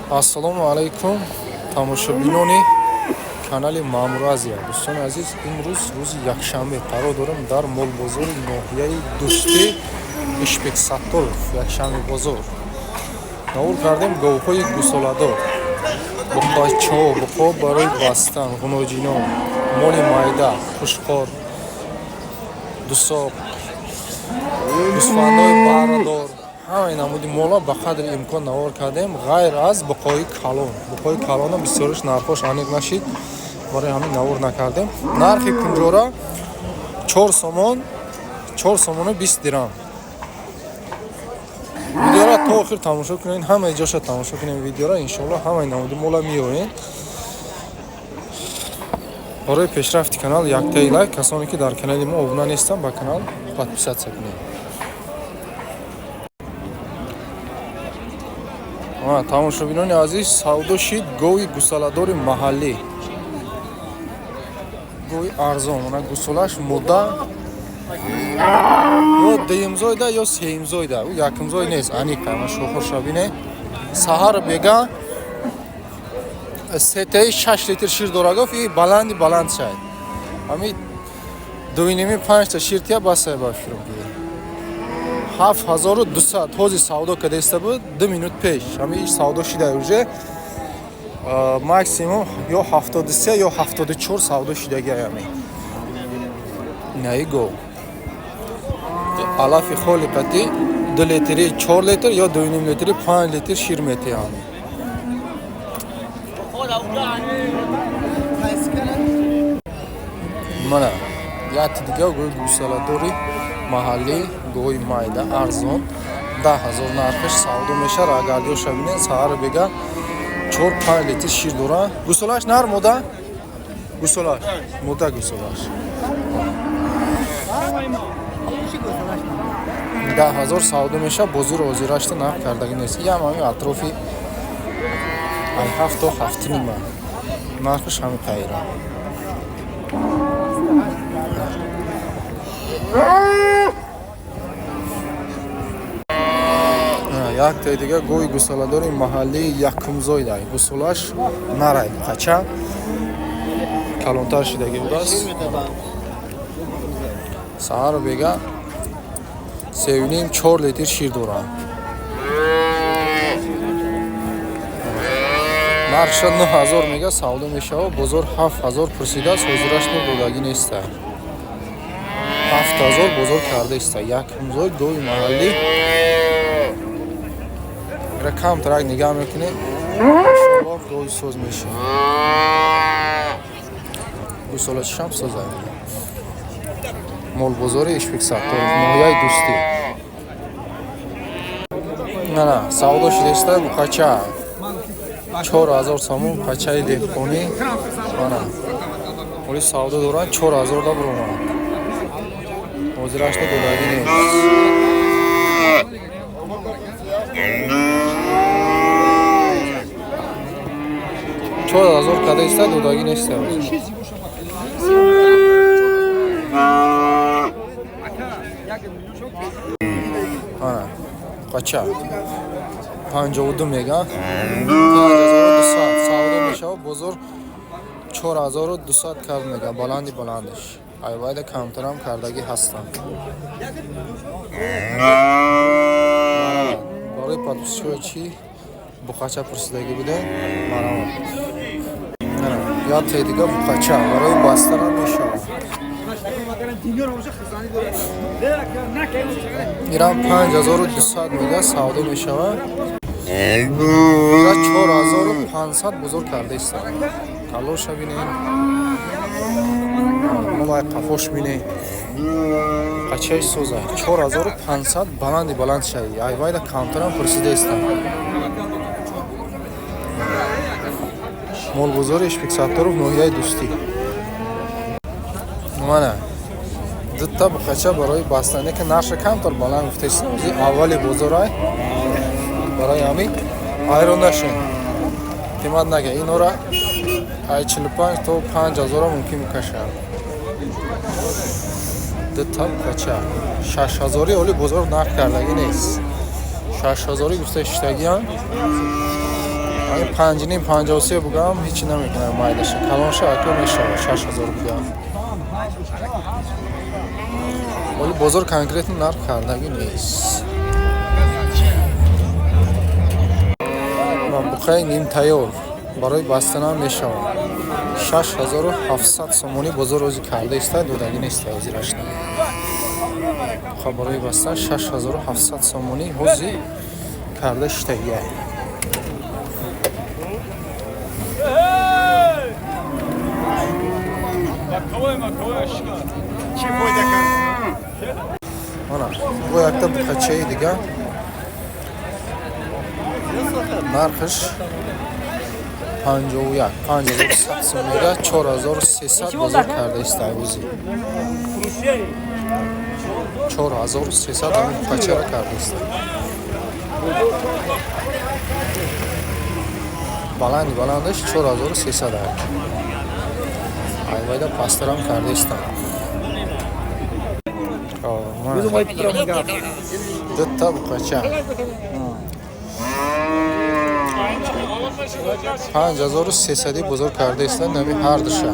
Ассалому алайкум, тамошобинони канали Маъмур Азия. Дӯстони азиз, имрӯз рӯзи якшанбе қарор дорем дар молбозори ноҳияи Дӯстӣ, Ишбек Сатторов, якшанбе бозор. Навор кардем говҳои гусоладор, буқачаҳо, буқо барои бастан, ғуноҷино, моли майда, хушқор, дусоқ, гӯсфандҳои баррадор, ҳамаи намуди мола ба қадри имкон навор кардем, ғайр аз буқои калон. Буқои калона бисёриш нархош аниқ нашид, барои ҳамин навор накардем. Нархи кунҷора 4 сомон, 4 сомону 20 дирам. Видеора то охир тамошо кунед, ҳамаи ҷоша тамошо кунед видеора, иншоалло ҳамаи намуди мола меёред. Барои пешрафти канал яктаи лайк, касоне ки дар канали мо обуна нестанд, ба канал подписаться кунед. Тамошобинони азиз, савдо шид гови гусаладори маҳаллӣ, гови арзон. Она гусолаш мудда ё дуюмзойда, ё сеюмзойда, ӯ якумзой нест, аниқа. Ма шохоша бине. Саҳар бега сетаи 6 литр шир дора, гуфт, и баланди баланд шай. Ами дуиними панҷта шир тия басай ба фирм. 7200 ҳози савдо кадаиста буд 2 минут пеш. Ҳами савдо шида уже, максимум ё 73, ё 74 савдо шидаги. Ами инаи гов алафи холи қати 2 литри 4 литр ё 2,5 литри 5 литр шир метиҳанд. Мана яти дига гои гусаладори маҳаллӣ, гоҳи майда, арзон, 10 000 нархаш савдо мешавад. Агар бинед, саҳар бега 4-5 литр шир дора. Гусолаш нар, мода гусолаш, мода гусолаш 10 000 савдо мешавад. Бозиро ҳозирашта нарх кардагӣ нест, ям ҳами атрофи ай ҳафт то ҳафту нима нархаш ҳами қайра. Яктаи дига гови гусоладори маҳаллии якумзойдай, гусолаш нарай, қача калонтар шидагӣ будааст. Саҳару бега 3,5-4 литр шир дорад. Нархша 9000 мега савдо мешавад. Бозор 7000 пурсидааст, ҳозираш додагӣ неста. 7000 бозор карда иста. Якумзой гови маҳаллӣ ра камтарак нигаҳ мекунем, иншоаллоҳ гови соз мешавад. Гусолачишам созад. Молбозори Ишбек Сатторов, ноҳияи Дӯстӣ. Нана савдо шидаиста буқача 4000 сомон, буқачаи деҳқонӣ. Мана оли савдо доранд, 4000 да биромад, ҳозирашта додагӣ нест. 4000 када иста, додагӣ нест. Ана қача 52 мега, 5200 савдо мешавад. Бозор 4200 кард мега, баланди баландаш. Айвайда камтарам кардагӣ ҳастанд. Барои подписчикҳои чӣ буқача пурсидагӣ буде, марамат. Яктаи дига буқача барои бастарам мешавад. Ирам 5200 мега савдо мешавад. Ира 4500 бозор карда иста. Калоша бинем, молай қафош бинем, қачаи соза. 4500 баланди баланд шаи. Айвайда камтарам пурсида истам. Молбозори Ишбек Сатторов, ноҳияи Дӯстӣ. Мана дута буқача барои бастане, ки нарша камтар баланд гуфтаистам, аввали бозорай, барои ҳамин айрон нашин, қимат нага. Инора ай 45 то 5000 мумкин мекашад. Дута буқача 6000-и оли бозор нарх кардагӣ нест, 6000-и гуфта иштагиам. 5,5 53 бугам ҳеҷ намекунам майдаша. Калонша аку мешава 6000 бугам. Вале бозор конкретно нарх кардагӣ нест. Буқаи нимтайёр барои бастанам мешавад. 6700 сомонӣ бозор рӯзи карда иста, додагӣ нест ҳозирашна. Буқа барои бастан 6700 сомонӣ ҳози карда шитагия. Ана, бо якта буқачаи дига нархаш 51 5100 сомонӣ 4300 бозор карда иста ҳози. 4300 ҳамин буқачаро карда иста. Баланди баландаш 4300 ак. Айвайда пасттарам карда истам. Дутта буқача 5300 бозор карда истан нами ҳар душа.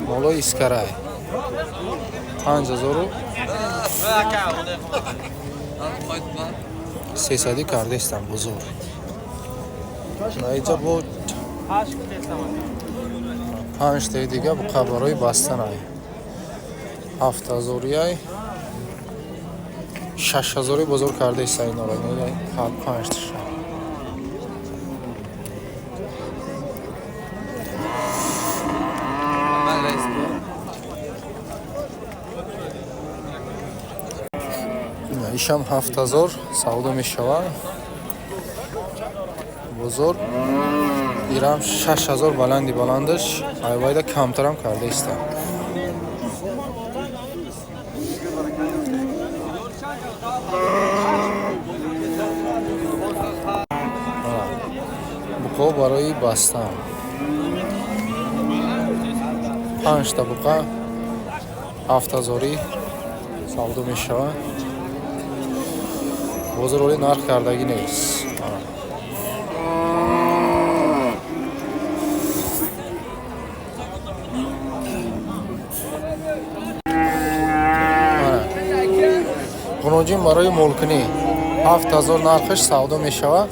Молои Искарай 5300 карда истан бозор. Наиҷа бо 5 таи дига буқа барои бастанай. 7000-ай 6000 бозор карда иста инора. Ҳар 5 таша. Ишам 7000 савдо мешавад. Бозор ирам 6000 баланди баландаш айвайда камтарам карда иста. Буқо барои бастан 5 та буқа 7000 савдо мешавад. Бозор оли нарх кардагӣ нест. Ғуноҷин барои молкунӣ 7000 нархаш савдо мешавад.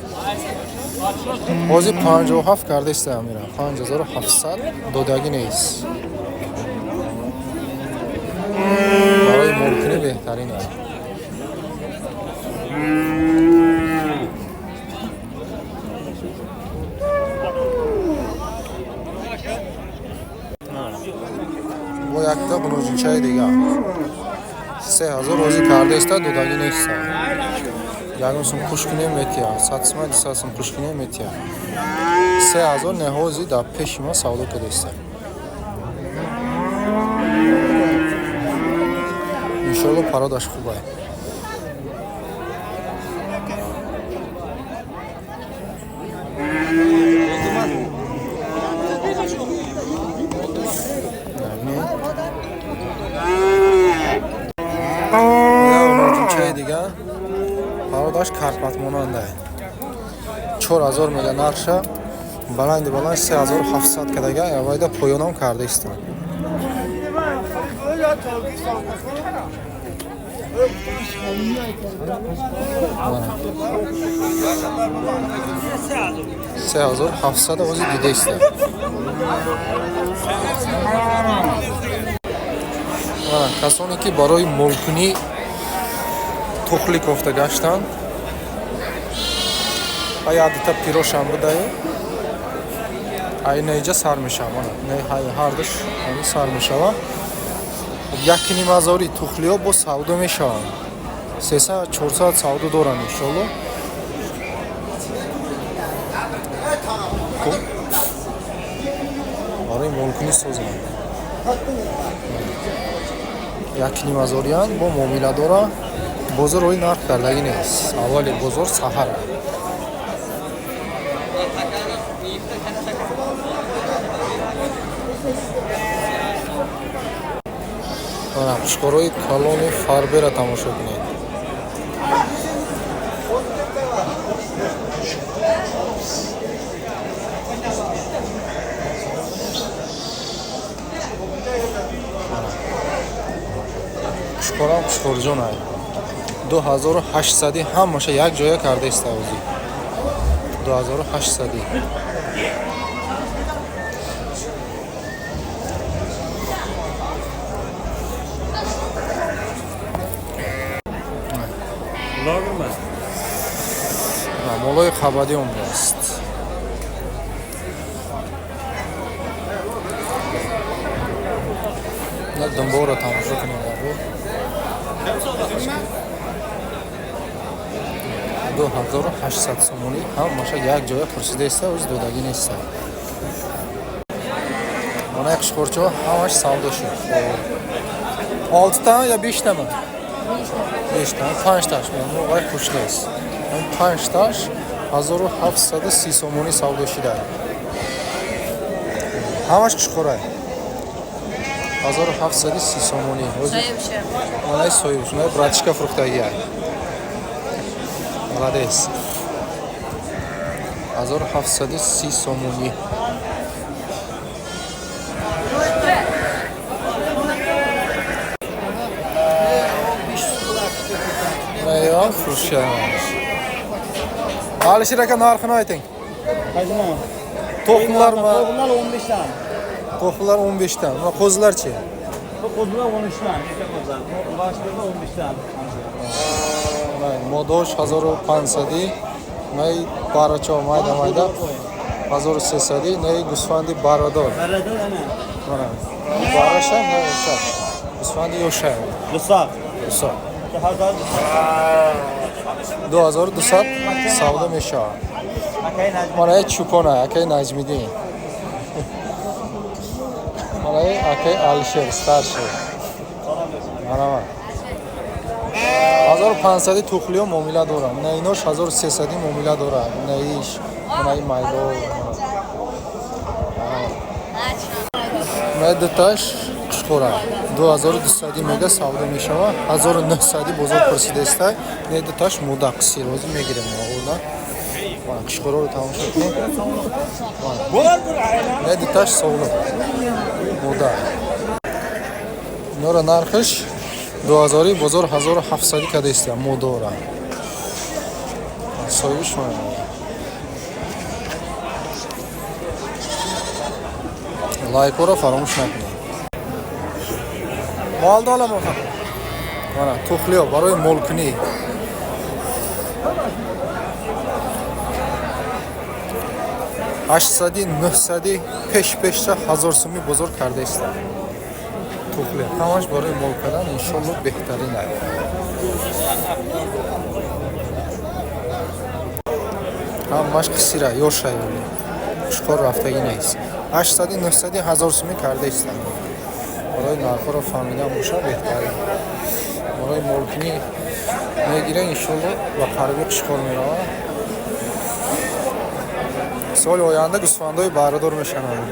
Ҳозир 57 карда иста амира. 5700 додагӣ нест. Барои молкунӣ беҳтарин аст. Бо якта ғуноҷинчаи дигар 3000 розӣ карда иста, додагӣ нест. Ягон сум хуш кунем метия. 100 сум 200 сум хуш кунем метия. 3000 неҳози дар пеши ма савдо карда иста. Иншоалло пародаш хуб ай. Дига пародаш карпатмонанда 4000 мега нархша баланди баланд 3700 кадага авайда поёнам карда истам. 3700 ози дида истам. Касоне ки барои молкунӣ тухли кофта гаштанд ва якдита пирошам будаю айна иҷа сар мешава. Ҳардуш сар мешава. 1,5 ҳазори тухлиҳо бо савдо мешаванд. 300-400 савдо доранд иншоалло. Барои молкунӣ созанд. 1,5 ҳазориянд бо муомила дора. Бозор ои нарх кардагӣ нест. Аввали бозор саҳар. Қушқорои калони фарбера тамошо кунед. Қушқорам қушқорҷон ай. 2800 ҳамаша як ҷоя карда иставозӣ. 2800. Молои қабадӣ омадааст. Думборо тамошо кунем. 2800 сомонӣ ҳамаша як ҷоя пурсида иста, оз додагӣ неста. Мана қушқорчаҳо ҳамаш савдо шуд. Олтита ё бештама? Бешта, панҷташ меомӯ, вай хушлест. Панҷташ 1730 сомонӣ савдо шуда. Ҳамаш қушқорай. 1730 сомонӣ. Манаи соҳибш, манаи братишка фурӯхтагия. Молодец. 1730 сомонӣ. Ё фурӯшаш. Алишер aka, narxini ayting. To'qimlarmi? To'qimlar 15 dan. To'qimlar 15 dan. Mana qo'zilarchi? Bu qo'zilar 13 dan, erkak qo'zilar. Boshqa 15 dan. Modosh 1500, най барачо майда майда 1300, най гӯсфанди барадор. Barador ana. Mana. Бараша, най o'sha. Гӯсфанди ёша. 200. 200. 2200. 2200 савдо мешавад. Akay Najmi. Mana чӯпона, акаи Наҷмиддин. Mana акаи Алишер старший. Mana 1500 тухлиё муомила дорам. На инош 1300 муомила дорад. На иш, на и майдо. На дуташ қушқора. 2200 мега савдо мешава. 1900 бозор пурсидаиста. На дуташ муда қисир ҳозир мегирем мо орда. Мана қушқораро тамошо кунем. На дуташ солим. Муда. Инора нархиш 2000, бозор 1700 кадаиста мудора. Соҳибиш мана. Лайкҳоро фаромӯш накунед. Мол долам оха. Мана тухлиё барои молкунӣ. 800, 900 пеш пешта 1000 сумӣ бозор кардаиста. Тухлиё ҳамаш барои мол кардан иншолло беҳтарин ай. Ҳамаш қисира ёшай вале. Қушқор рафтагӣ нест. 800, 900, 1000 сумӣ кардаиста. Барои нархҳоро фаҳмидан боша беҳтарин. Барои молкунӣ мегира иншолло ба қариби қушқор меравад. Соли оянда гӯсфандҳои барадор мешаванд.